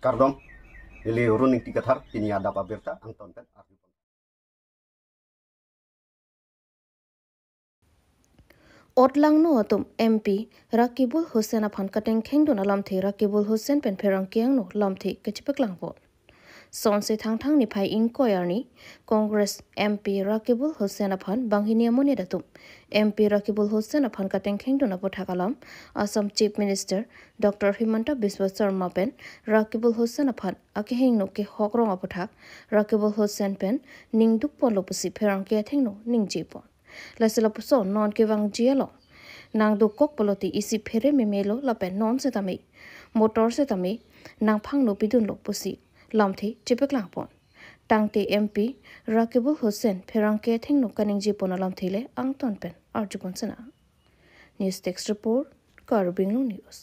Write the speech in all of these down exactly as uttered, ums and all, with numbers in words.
Kardom, neli Arun Ingti Kathar, pini adap abirta angton pen arju. Otlangno atum M P Rakibul Hussain aphan katengkheng dun alamthe Rakibul Hussain pen pherangke angno lamthe kachepaklang pon. Sonse Thangthang niphai ingkoi arni Congress M P Rakibul Hussain aphan banghini amonit atum M P Rakibul Hussain aphan katengkheng dun aputhak alam Assam Chief Minister Doctor Himanta Biswa Sarma pen Rakibul Hussain aphan akehingno kehok rong aputhak Rakibul Hussain pen ningduk ponlo pusi pherangke athengno ningje pon. Lasi lapuson non kevangji along nangdukok pulote isi phere memelo lapen non setame motor setame nangphangno pidunlo pusi lamthe chepaklang pon. Tangte M P Rakibul Hussain pherangke athengno kaningje pon alamthe le angton pen arju pon sena. News Desk Report, Karbi Anglong News.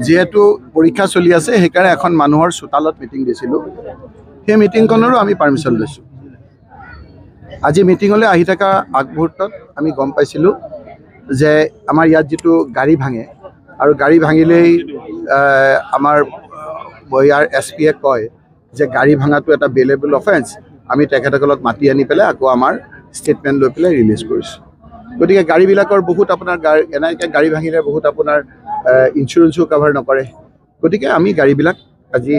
যিহেতু পৰীক্ষা চলি আছে, সেইকাৰণে এখন মানুহৰ চোতালত মিটিং দিছিলোঁ। সেই মিটিংখনৰো আমি পাৰ্মিশ্যন লৈছোঁ। আজি মিটিঙলৈ আহি থকা আগমুহূৰ্তত আমি গম পাইছিলোঁ যে আমাৰ ইয়াত যিটো গাড়ী ভাঙে আৰু গাড়ী ভাঙিলেই, আহ, আমাৰ ইয়াৰ এছ পিয়ে কয় যে গাড়ী ভাঙাটো এটা বেইলেবল অফেন্স। আমি তেখেতসকলক মাতি আনি পেলাই আকৌ আমাৰ ষ্টেটমেণ্ট লৈ পেলাই ৰিলিজ কৰিছোঁ। গতিকে গাড়ীবিলাকৰ বহুত আপোনাৰ গাড়ী, এনেকৈ গাড়ী ভাঙিলে বহুত আপোনাৰ, আহ, ইঞ্চুৰেঞ্চো কাভাৰ নকৰে। গতিকে আমি গাড়ীবিলাক আজি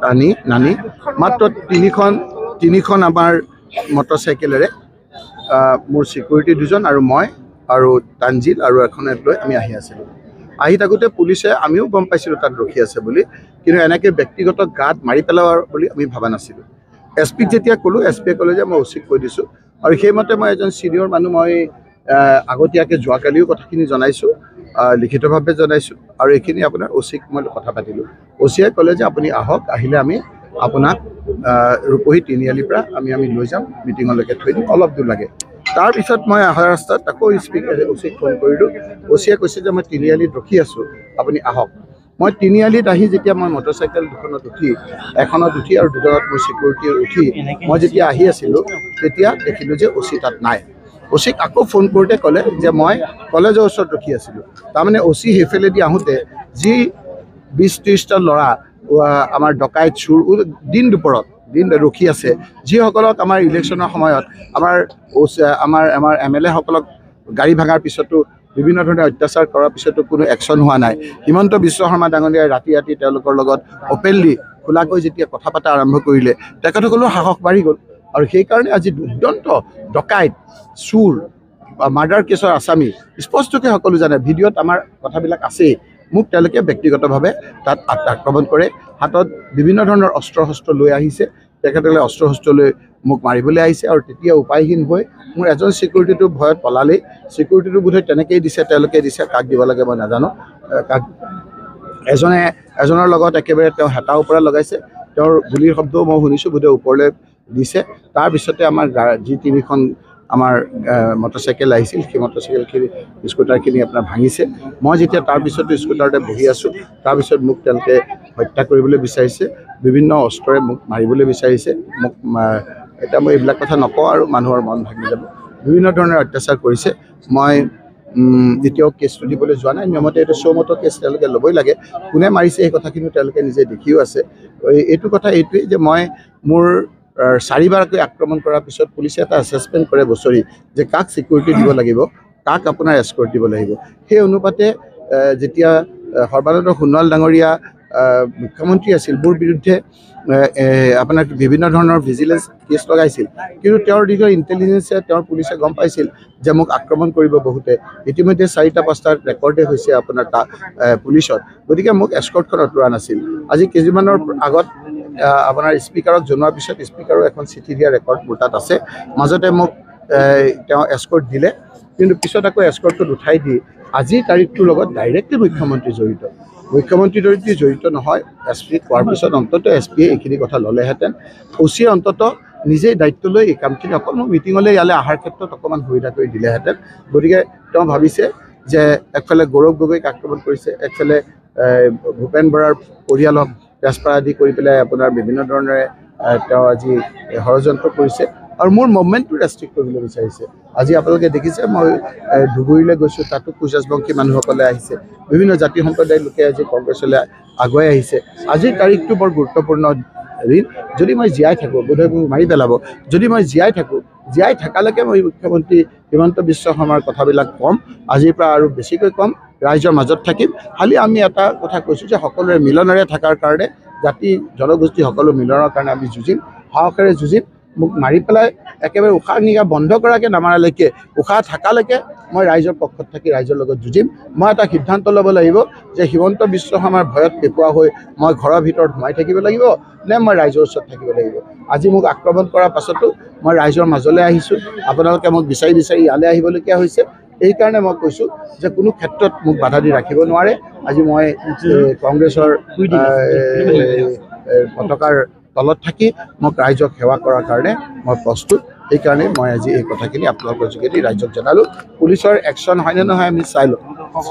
আনি নানি মাত্ৰ তিনিখন তিনিখন আমাৰ মটৰচাইকেলেৰে, আহ, মোৰ ছিকিউৰিটি দুজন আৰু মই আৰু তানজিল আৰু এখন এপ লৈ আমি আহি আছিলোঁ। আহি থাকোঁতে পুলিচে, আমিও গম পাইছিলোঁ তাত ৰখি আছে বুলি, কিন্তু এনেকৈ ব্যক্তিগত গাত মাৰি পেলাব বুলি আমি ভবা নাছিলোঁ। এছ পিক যেতিয়া ক'লোঁ, এছ পিয়ে ক'লে যে মই অ' চিক কৈ দিছোঁ আৰু সেইমতে মই এজন ছিনিয়ৰ মানুহ, মই, আহ, আগতীয়াকৈ যোৱাকালিও কথাখিনি জনাইছোঁ, আহ, লিখিতভাৱে জনাইছোঁ আৰু এইখিনি আপোনাৰ অ' চিক মই কথা পাতিলোঁ। অ' চিয়ে ক'লে যে আপুনি আহক, আহিলে আমি আপোনাক, আহ, ৰূপহী তিনিআলিৰ পৰা আমি আমি লৈ যাম, মিটিঙলৈকে থৈ দিম, অলপ দূৰ লাগে। তাৰপিছত মই অহা ৰাস্তাত আকৌ স্পীক অ' চিক ফোন কৰিলোঁ। অ' চিয়ে কৈছে যে মই তিনিআলিত ৰখি আছোঁ, আপুনি আহক। মই তিনিআলিত আহি যেতিয়া মই মটৰচাইকেল দুখনত উঠি, এখনত উঠি আৰু দুখনত মই ছিকিউৰিটি উঠি মই যেতিয়া আহি আছিলোঁ, তেতিয়া দেখিলোঁ যে অ' চি তাত নাই। অ' চিক আকৌ ফোন কৰোঁতে ক'লে যে মই কলেজৰ ওচৰত ৰখি আছিলোঁ। তাৰমানে অ' চি সেইফালেদি আহোঁতে যি বিছ ত্ৰিছটা ল'ৰা, আহ, আমাৰ ডকাইত চুৰ উ-, দিন দুপৰত দিন ৰখি আছে, যিসকলক আমাৰ ইলেকশ্যনৰ সময়ত আমাৰ অ' চি, আমাৰ আমাৰ এম এল এসকলক গাড়ী ভাঙাৰ পিছতো, বিভিন্ন ধৰণে অত্যাচাৰ কৰাৰ পিছতো কোনো একশ্যন হোৱা নাই। হিমন্ত বিশ্ব শৰ্মা ডাঙৰীয়াই ৰাতি ৰাতি তেওঁলোকৰ লগত অপেনলি, খোলাকৈ যেতিয়া কথা পতা আৰম্ভ কৰিলে, তেখেতসকলৰ সাহস বাঢ়ি গ'ল। আৰু সেইকাৰণে আজি দুৰ্দান্ত ডকাইত, চুৰ, মাৰ্ডাৰ কেছৰ আসামী, স্পষ্টকৈ সকলো জানে, ভিডিঅ'ত আমাৰ কথাবিলাক আছেই। মোক তেওঁলোকে ব্যক্তিগতভাৱে তাত আ-, আক্ৰমণ কৰে। হাতত বিভিন্ন ধৰণৰ অস্ত্ৰ শস্ত্ৰ লৈ আহিছে। তেখেতসকলে অস্ত্ৰ শস্ত্ৰ লৈ মোক মাৰিবলৈ আহিছে আৰু তেতিয়া উপায়হীন হৈ মোৰ এজন ছিকিউৰিটিটো ভয়ত পলালেই। ছিকিউৰিটিটো বোধহয় তেনেকেই দিছে, তেওঁলোকে দিছে, কাক দিব লাগে মই নাজানো। এ, কাক, এজনে এজনৰ লগত একেবাৰে তেওঁ হেতাৰ ওপৰত লগাইছে, তেওঁৰ গুলীৰ শব্দও মই শুনিছোঁ, বোধহয় ওপৰলৈ দিছে। তাৰপিছতে আমাৰ গা-, যি তিনিখন আমাৰ, আহ, মটৰচাইকেল আহিছিল, সেই মটৰচাইকেলখিনি, স্কুটাৰখিনি আপোনাৰ ভাঙিছে। মই যেতিয়া তাৰপিছতো স্কুটাৰতে বহি আছোঁ, তাৰপিছত মোক তেওঁলোকে হত্যা কৰিবলৈ বিচাৰিছে, বিভিন্ন অস্ত্ৰৰে মোক মাৰিবলৈ বিচাৰিছে। মোক মা-, এতিয়া মই এইবিলাক কথা নকওঁ আৰু মানুহৰ মন ভাঙি যাব। বিভিন্ন ধৰণৰ অত্যাচাৰ কৰিছে। মই, উম, এতিয়াও কেছটো দিবলৈ যোৱা নাই। নিয়মতে এইটো চ' মটৰ কেছ তেওঁলোকে ল'বই লাগে। কোনে মাৰিছে সেই কথাখিনিও তেওঁলোকে নিজে দেখিও আছে। এই, এইটো কথা এইটোৱেই যে মই মোৰ, আহ, চাৰিবাৰকৈ আক্ৰমণ কৰাৰ পিছত পুলিচে এটা এছেচমেণ্ট কৰে বছৰি যে কাক ছিকিউৰিটি দিব লাগিব, কাক আপোনাৰ এস্কৰ্ট দিব লাগিব। সেই অনুপাতে, আহ, যেতিয়া, আহ, সৰ্বানন্দ সোণোৱাল ডাঙৰীয়া, আহ, মুখ্যমন্ত্ৰী আছিল, মোৰ বিৰুদ্ধে, আহ, এ, আপোনাৰ বিভিন্ন ধৰণৰ ভিজিলেন্স কেছ লগাইছিল, কিন্তু তেওঁৰ দিশৰ ইণ্টেলিজেন্সে, তেওঁৰ পুলিচে গম পাইছিল যে মোক আক্ৰমণ কৰিব বহুতে। ইতিমধ্যে চাৰিটা পাঁচটা ৰেকৰ্ডে হৈছে আপোনাৰ তা-, আহ, পুলিচৰ। গতিকে মোক এস্কৰ্টখন আঁতৰোৱা নাছিল। আজি কেইদিনমানৰ আগত, আহ, আপোনাৰ স্পীকাৰক জনোৱাৰ পিছত স্পীকাৰৰ এখন চিঠি দিয়া ৰেকৰ্ড মোৰ তাত আছে। মাজতে মোক, এ, তেওঁ এস্কৰ্ট দিলে, কিন্তু পিছত আকৌ এস্কৰ্টখন উঠাই দি আজিৰ তাৰিখটোৰ লগত ডাইৰেক্টলি মুখ্যমন্ত্ৰী জড়িত। মুখ্যমন্ত্ৰী যদি জড়িত নহয়, এছ পি কোৱাৰ পিছত অন্ততঃ এছ পিয়ে এইখিনি কথা ল'লেহেঁতেন। অ' চিয়ে অন্ততঃ নিজেই দায়িত্ব লৈ এই কামখিনি, অকল মোৰ মিটিঙলৈ ইয়ালৈ অহাৰ ক্ষেত্ৰত অকণমান সুবিধা কৰি দিলেহেঁতেন। গতিকে তেওঁ ভাবিছে যে একফালে গৌৰৱ গগৈক আক্ৰমণ কৰিছে, একফালে, এ, ভূপেন বৰাৰ পৰিয়ালক তেজপাত আদি কৰি পেলাই আপোনাৰ বিভিন্ন ধৰণেৰে, এ, তেওঁ আজি ষড়যন্ত্ৰ কৰিছে আৰু মোৰ মুভমেণ্টটো ৰেষ্ট্ৰিক্ট কৰিবলৈ বিচাৰিছে। আজি আপোনালোকে দেখিছে, মই এ, ধুবুৰীলৈ গৈছোঁ, তাতো কুচৰাজবংশী মানুহসকলে আহিছে, বিভিন্ন জাতি সম্প্ৰদায়ৰ লোকে আজি কংগ্ৰেছলৈ আগুৱাই আহিছে। আজিৰ তাৰিখটো বৰ গুৰুত্বপূৰ্ণ দিন। যদি মই জীয়াই থাকোঁ, বোধহয় মোক মাৰি পেলাব। যদি মই জীয়াই থাকোঁ, জীয়াই থাকালৈকে মই মুখ্যমন্ত্ৰী হিমন্ত বিশ্ব শৰ্মাৰ কথাবিলাক ক'ম, আজিৰ পৰা আৰু বেছিকৈ ক'ম, ৰাইজৰ মাজত থাকিম। খালি আমি এটা কথা কৈছোঁ যে সকলোৰে মিলনেৰে থকাৰ কাৰণে, জাতি জনগোষ্ঠী সকলো মিলনৰ কাৰণে আমি যুঁজিম, সাহসেৰে যুঁজিম। মোক মাৰি পেলাই একেবাৰে উশাহ নিশাহ বন্ধ কৰাকে নামাৰালৈকে, উশাহ থাকালৈকে মই ৰাইজৰ পক্ষত থাকি ৰাইজৰ লগত যুঁজিম। মই এটা সিদ্ধান্ত ল'ব লাগিব যে হিমন্ত বিশ্ব শৰ্মাৰ ভয়ত কেঁকুৰা হৈ মই ঘৰৰ ভিতৰত সোমাই থাকিব লাগিব নে মই ৰাইজৰ ওচৰত থাকিব লাগিব। আজি মোক আক্ৰমণ কৰাৰ পাছতো মই ৰাইজৰ মাজলৈ আহিছোঁ। আপোনালোকে মোক বিচাৰি বিচাৰি ইয়ালৈ আহিবলগীয়া হৈছে। এইকাৰণে মই কৈছোঁ যে কোনো ক্ষেত্ৰত মোক বাধা দি ৰাখিব নোৱাৰে। আজি মই এ, কংগ্ৰেছৰ এ, এ, পতাকাৰ তলত থাকি মোক ৰাইজক সেৱা কৰাৰ কাৰণে মই প্ৰস্তুত। সেইকাৰণে মই আজি এই কথাখিনি আপোনালোকৰ যোগেদি ৰাইজক জনালোঁ। পুলিচৰ একশ্যন হয়নে নহয় আমি চাই লওঁ,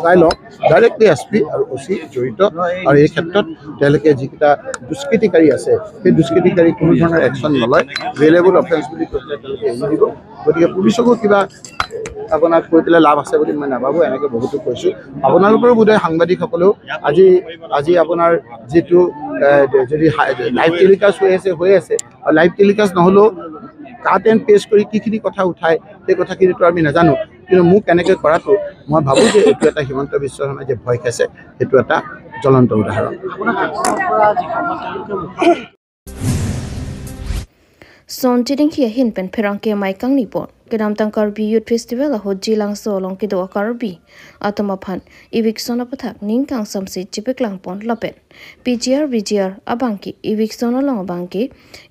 চাই লওঁ। ডাইৰেক্টলি এছ পি আৰু অ' চি জড়িত, আৰু এই ক্ষেত্ৰত তেওঁলোকে যিকেইটা দুষ্কৃতিকাৰী আছে, সেই দুষ্কৃতিকাৰী কোনো ধৰণৰ একশ্যন নলয়, বেইলেবল অফেন্স বুলি কৈ পেলাই তেওঁলোকে এৰি দিব। গতিকে পুলিচকো কিবা আপোনাক কৈ পেলাই লাভ আছে বুলি মই নাভাবোঁ, এনেকে বহুতো কৈছোঁ। আপোনালোকৰো বোধহয় সাংবাদিকসকলেও আজি, আজি আপোনাৰ যিটো এ, যদি লাইভ টেলিকাষ্ট হৈ আছে, হৈ আছে, লাইভ টেলিকাষ্ট নহ'লেও কাট এণ্ড পেষ্ট কৰি কিখিনি কথা উঠায়, সেই কথাখিনিতো আমি নাজানো। কিন্তু মোক এনেকে কৰাটো মই ভাবোঁ যে এইটো এটা হিমন্ত বিশ্ব শৰ্মাই যে ভয় খাইছে, সেইটো এটা জ্বলন্ত উদাহৰণ। Sonjiding hi ahin pen pherangke amei kangni pon. Kedamtang Karbi Youth Festival ahut Jilangso along kedo a-Karbi atum aphan eviction apathak ning kangsam si chepaklang pon lapen P G R, V G R abangke eviction along abangke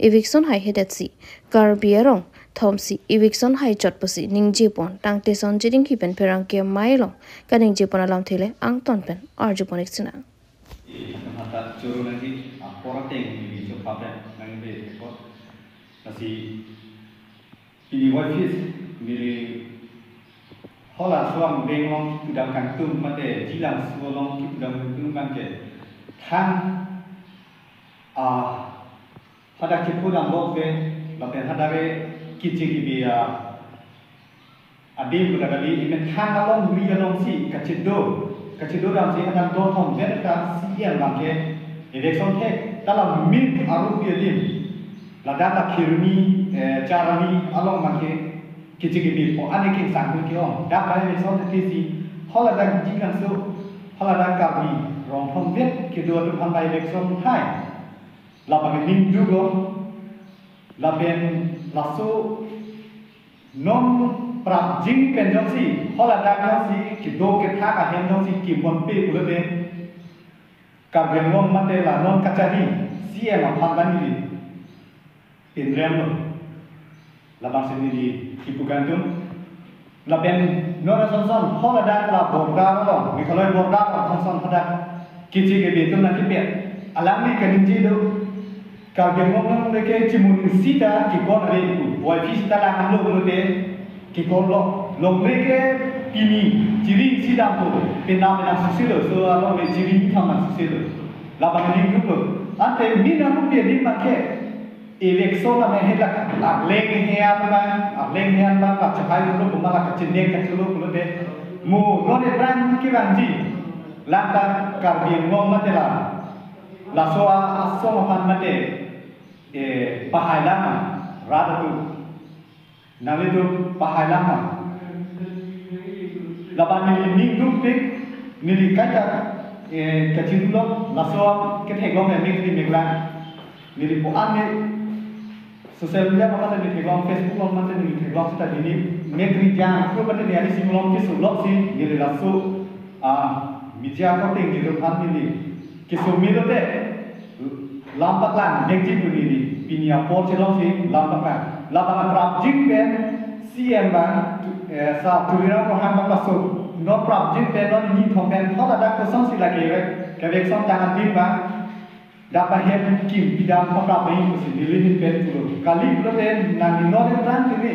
eviction haihedetsi Karbi arong thomsi eviction hai chot pusi ningje pon tangte Sonjiding hi pen pherangke amei along kaningje pon alamthe le angton pen arju pon ik sinang. Hadak choro nangji, apor ateng neli chopapen nangbe ekot. Lasi pini voice neli hala suang beng long kidam kangtung mate Jilangso along kidam kangtung bangke thang, ah, hadak chepudam lok be, lapen hadak e kichik ibi a adim kuda kali, imen thang along ri alongsi kachedo, kachedo damsi hadak do thom vet ta C M bangke eviction thek, ta la mim arupi adim, ladak la Kheroni, eh, Charani along bangke kichik ibi po ane king sangkun ke-ong. Dak bai eviction thek si, haladak Jilangso, haladak Karbi rong thom vet kedo atum aphan bai eviction hai. Lapen ningduk lo, lapen laso non prapjin pen jongsi, haladak jongsi kedo kethak ahem jongsi kimonpe pulote, Karbi Anglong mate la non kachari C M aphan banili pinrem lo. Labangsi neli kipu kangtung. Lapen non asonson haladak la border along, Meghalaya border along asonson hadak kichik ibi atum nangkipet. Alangli kaningje do. Karbi Anglong along leke chimuning sita kekon ave pu. Boipi sita lang amlo pulote kekon lo. Lok leke pini chiri sita pu. Pina pina susilo. So along le chiri ni thaman susilo. Labang ningduk lo. Ante mina pu pia ni make. Eviction amen he lak, lak leng he an ma, lak leng he an ma, lak chahai lo, kuma lak kachinek kachulo pulote. Mo, non e brang kevangji. Lak ta Karbi Anglong mate la. Laso a asong aphan mate, eh, pahai lang, rat atum. Nanglitum pahai lang ma. Laban neli ningduk pik, neli kaita, eh, kachirulok, laso ketheklong emek ni meklang. Neli po an ni social media ma mate neli theklong, Facebook ma mate neli theklong seta neli mek ri jang, ko mate neli ani simlong ke sulok si, neli laso, ah, media ko ting di rumhan neli. Kesung milo te, lam paklang, ningje pu neli, pini apor chelongsi, lam paklang. Laban prapjin pen, C M bang, tu-, eh, sa Tuliram Ronghang bang pasuk. Non prapjin pen, non ni thom pen, haladak kosonsi lake, ke eviction tang adim bang. Dak ahem kim pidam paprap pen pusi, neli ni pen pulo. Kali pulo pen, nangli non e brang tini.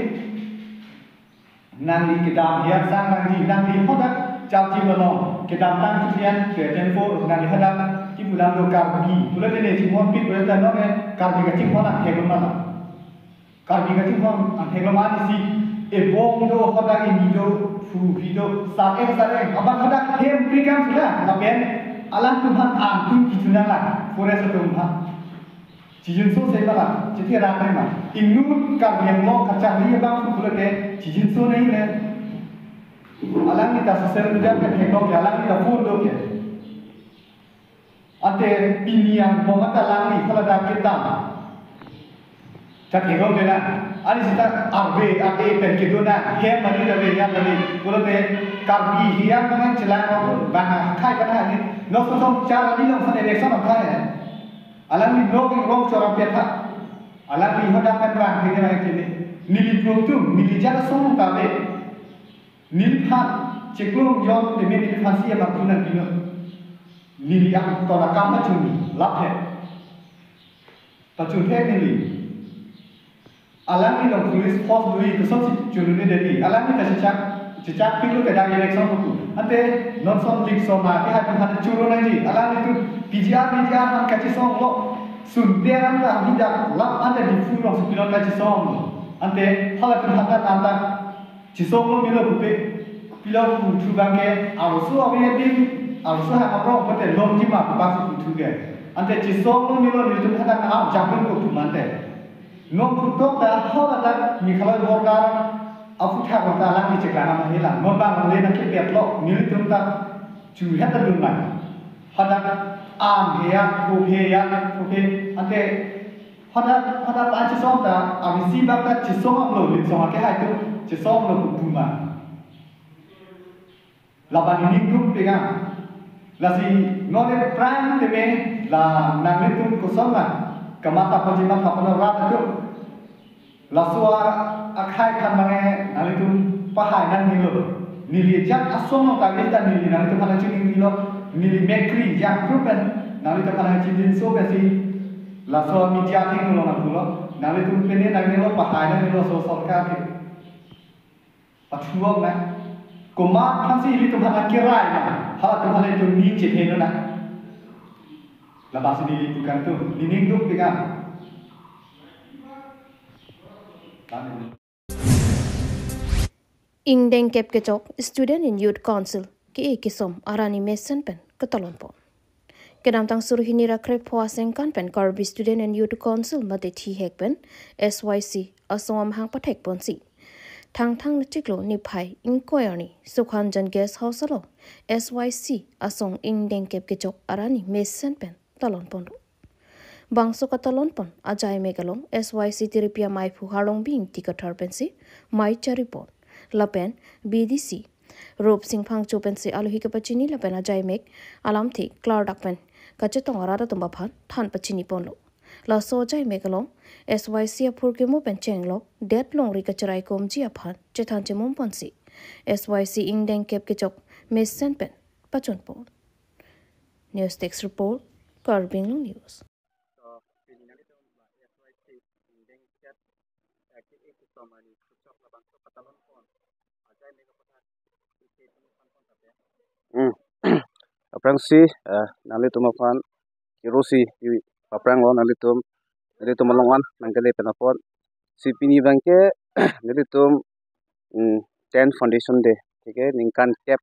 Nangli kedam hiak sang nangji, nangli hadak charji mano, kedamtang kepian, ke tempo, nangli hadak, kipu dam do Karbi, pulo tene chimon pi, pulo tene nonge, Karbi kachinghon angthek lo ma la. Karbi kachinghon angthek lo ma ni si, Ebong do, hadak ini do, phu phi do, sareng sareng, aban hadak hem pri kam sudah, lapen alangtum aphan angtun kechunang lang, forest atum aphan. Chijinso se ma lang, chithe rang ma. Inut Karbi Anglong kacharli abang su pulote, chijinso nai le. Alangli ta social media ke theklong ke, alangli ta phone do ke. Ante pini angbong ta alangli phala dak kedam. Chat theklong ke na. Ani sita arve, arve pen kedo na, hem mani da ve, hem mani. Pulote Karbi hiam mani chelang ko, bang khai kana ni. No so som char ni long san election athai. Alangli blok in rong choram petha. Alangli hadak kan bang hene mai kene. Neli prum tum, neli jana song ta ve. Neliphan, chiklo yon teme neliphan si abang tunan pino. Neli ang tona kam pachun, lap he. Pachun he neli. Alangli long police force lui, kosonsi churu ne dei. Alangli ta chichak, chichak pilu ke dak election buku. Ante non son lik son ma ke hatu hatu churu nangji. Alangli tu P G R, P G R han kachisong lo. Sunte anta hidak lap ante Diphu rongsopi along kachisong. Ante hala tu hatan anta chisong lo milo pupe. Pilo puthu bangke, arloso ave din, arloso ha amrong pute longji ma pupa si puthu ke. Ante chisong lo milo nelitum hadak na ap jamin ko pumante. Non putok ta hor adak Meghalaya border aputhak ta alangli cheklang ama hilang. Non bang le na kepet lo, nelitum ta chu het ta dun lang. Hadak am he ya, phu he ya, phu he. Ante hadak, hadak ta chisong ta, abisi bak ta chisong amlo, linsong ake hai tu, chisong lo kupuma. Laban ningduk pegang. Lasi non e prang teme la nanglitum koson la. Kamatha paji matha pano rat atum. Laso akhai khan mange nanglitum pahai nangnelo. Neli jat asong ta ta neli nanglitum pahai chini nilo. Neli mekri jat group pen nanglitum pahai chini so pensi. Laso media thenglo nangpulo. Nanglitum pene nangnelo pahai nangnelo so sorkar ke. Pathuam na. Komat aphansi ilitum aphan kerai na. Halatum aphan ilitum ning chetheno na. Labangsi neli pu kangtung. Ningduk pegang. Amen. Ingdeng kep kechok Student and Youth Council ke e kesom arani mesen pen ketalon pon. Kedamtang suri hini ra krepho asengkan pen Karbi Student and Youth Council mate thihek pen S Y C asong amahang pathek ponsi. Thangthang na chiklo niphai ingkoi arni Sukhanjan Guest House along S Y C asong ingdeng kep kechok arani mesen pen talon ponlo. Bangso katalon pon ajaimek along S Y C tiripi amei aphu Harlongbing Ingti Kathar pensi mei chari pon. Lapen B D C Rupsing Phangcho pensi alohi kepachini lapen ajaimek alamthe klardak pen kachetong arat atum aphan than pachini ponlo. Laso ajaimek along S Y C aphurkimo pen chenglok det longri kacherai komji aphan chethan chemum ponsi S Y C ingdeng kep kechok mesen pen pachun pon. News Desk Report, Karbi Anglong News. Hmm. Aphrangsi, eh, nanglitum aphan kirosi i paprang lo nanglitum, nanglitum along an nangkele pen apot. Si pini abangke nanglitum, hmm, ten foundation day, thik he, ningkan kep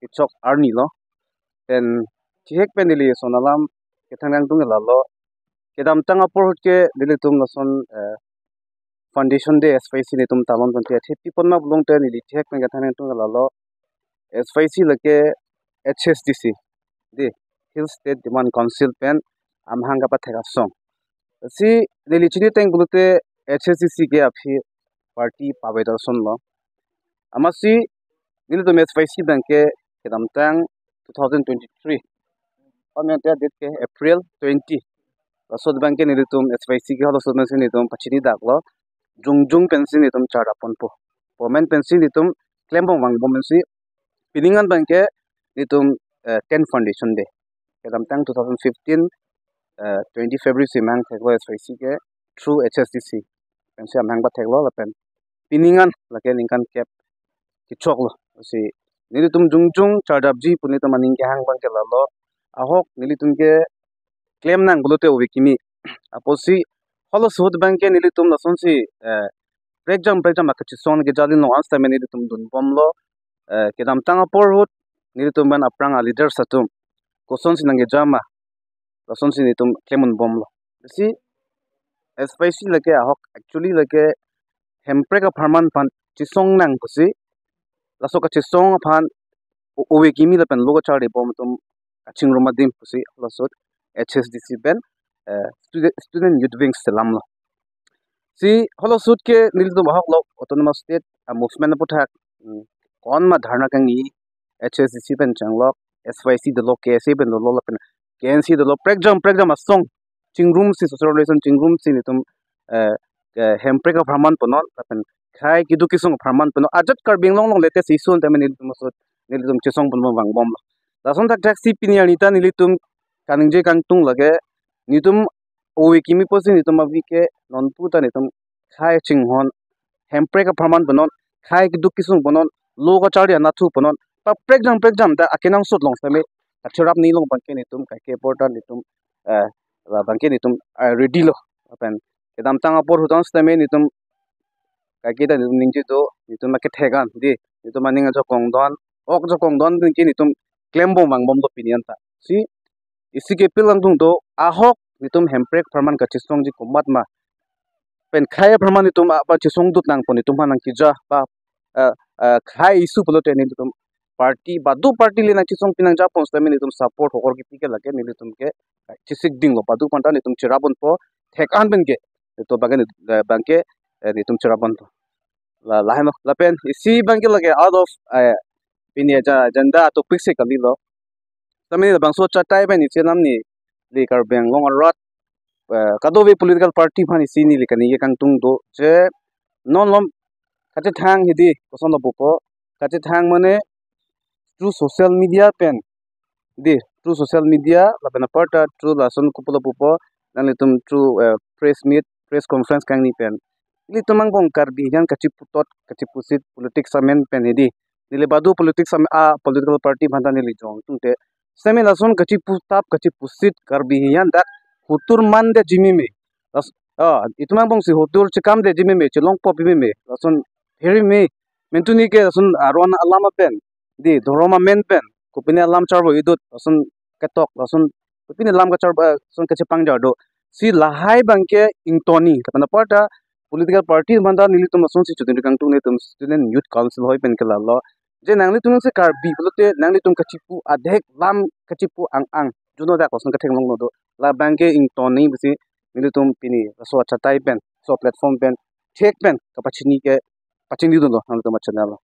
kechok arni lo. Pen thihek pen neli son alam kethang nangtung lalo. Kedamtang apor ahut ke nelitum lason, eh, foundation day S Y C nelitum talon ponte, athepi pon ma pulote neli thihek pen kethang nangtung lalo. S Y C lake H S D C, dei, Hill State Development Council pen amahang kapathek asong. Si neli chini ateng pulote H S D C ke aphi party pavedar ason lo. Amatsi nelitum S Y C abangke kedamtang two thousand twenty-three. Pamya date ke April twenty. Laso abangke nelitum S Y C ke halaso abangsi nelitum pachini dak lo. Jongjong pensi nelitum charda ponpo. Pomen pensi nelitum klembom vangbom pensi. Pining an abangke nelitum, eh, ten foundation day. Kedamtang two thousand fifteen, eh, twenty February si amahang theklo S Y C ke through H S D C. Pensi amahang patheklo lapen pining an lake ningkan kep kechok lo. Si nelitum jongjong chardapji pu nelitum aning kehang abangke lalo. Ahok nelitum ke klem nang pulote ove kimi. Apotsi halaso ahut abangke nelitum lasonsi, eh, prekjam prekjam akachesong kejal along an sitame nelitum dunbomlo. Eh, kedamtang apor ahut nelitum pen aphrang aleaders atum kosonsi nangkejam ma, lasonsi nelitum klem unbomlo. Lasi S Y C lake ahok actually lake Hemprek apharman aphan chesong nang pusi, laso kachesong aphan o-, ove kimi lapen lo kacharlibom atum kachingrum adim pusi halaso ahut H S D C pen, eh, student, student youth wings selamlo. Si halaso ahut ke nelitum ahok lo autonomous state a movement aputhak, mm, konma dharna kangni, H S D C pen changlok, S Y C dolo, K S A pen dolo lapen K N C dolo, prekjam prekjam asong chingrumsi, social relation chingrumsi nelitum, eh, eh, Hemprek apharman punon lapen khei keduk kesung apharman punon, ajat Karbi Anglong along latest issue an tame nelitum ahut nelitum chesong pon vangbomlo. Lason thakthak si pini arni ta nelitum kaningje kangtung lake nelitum ove kimi pusi nelitum avi ke nonpu ta nelitum khei chinghon, Hemprek apharman punon, khei keduk kesung punon, lo kacharli anatthu punon, pa prekjam prekjam ta akenangsot along sitame kacherap ni along abangke nelitum kaike apor ta nelitum, eh, abangke nelitum, eh, ready lo. Lapen kedamtang apor ahut an sitame nelitum kaike ta nelitum ningje do, nelitum akethek an dei, nelitum aning ajakong do-an, ok ajakong do-an dei ke nelitum klembom vangbomlo pini anta. Si isi ke appeal kangtung do, ahok nelitum Hemprek apharman kachesongji komatma pen khei apharman nelitum apa chesong dut nangpo, nelitum aphan nangkeja pa, eh, eh, khei issue pulote nelitum party, badu party le nangchesong pi nangja pon sitame nelitum support hokor kipi ke lake nelitum ke chesik dinglo, badu aphanta nelitum cherap unpo, thek an pen ke nelitum abangke, eh, abangke, eh, nelitum cherap unpo. La, lahenlo, lapen isi abangke lake out of, eh, pini aja agenda topic si kalilo. Tame labangso achatai pen isi alam neli Karbi Anglong arat, eh, kadokave political party aphan isi neli kaningje kangtung do je non malom kachethang hedi kosonlo pupo, kachethang mane through social media pen dei, through social media lapen aparta through lason kopulo pupo, nanglitum through, eh, press meet, press conference kangni pen ilitum angbong Karbi ahin kachiputot kachipusit politics amen pen hedi, neli badu politics am-, a political party aphanta neli jong tungte sitame lason kachiputap kachipusit Karbi ahin dak hotur mandetji meme. Las-, ah, itum angbongsi hotur chekamdetji meme, chelongpopji meme, lason phereme, mentuni ke lason aron alam apen dei, dhorom amen pen kopine alam charbo idut, lason ketok, lason kopine alam kacharbo, lason kachepangjar do. Si lahai abangke ingtoni, lapen aparta political party aphanta nelitum lasonsi chodun kangtung, nelitum Student Youth Council ahoi pen ke lalo. Je nanglitum si Karbi pulote nanglitum kachipu adhek lam kachipu ang ang, juno dak lason katheklonglo do. Labangke ingtoni pusi nelitum pini laso achatai pen, laso platform pen, thek pen kapachini ke, pachini dunlo nanglitum achannel along.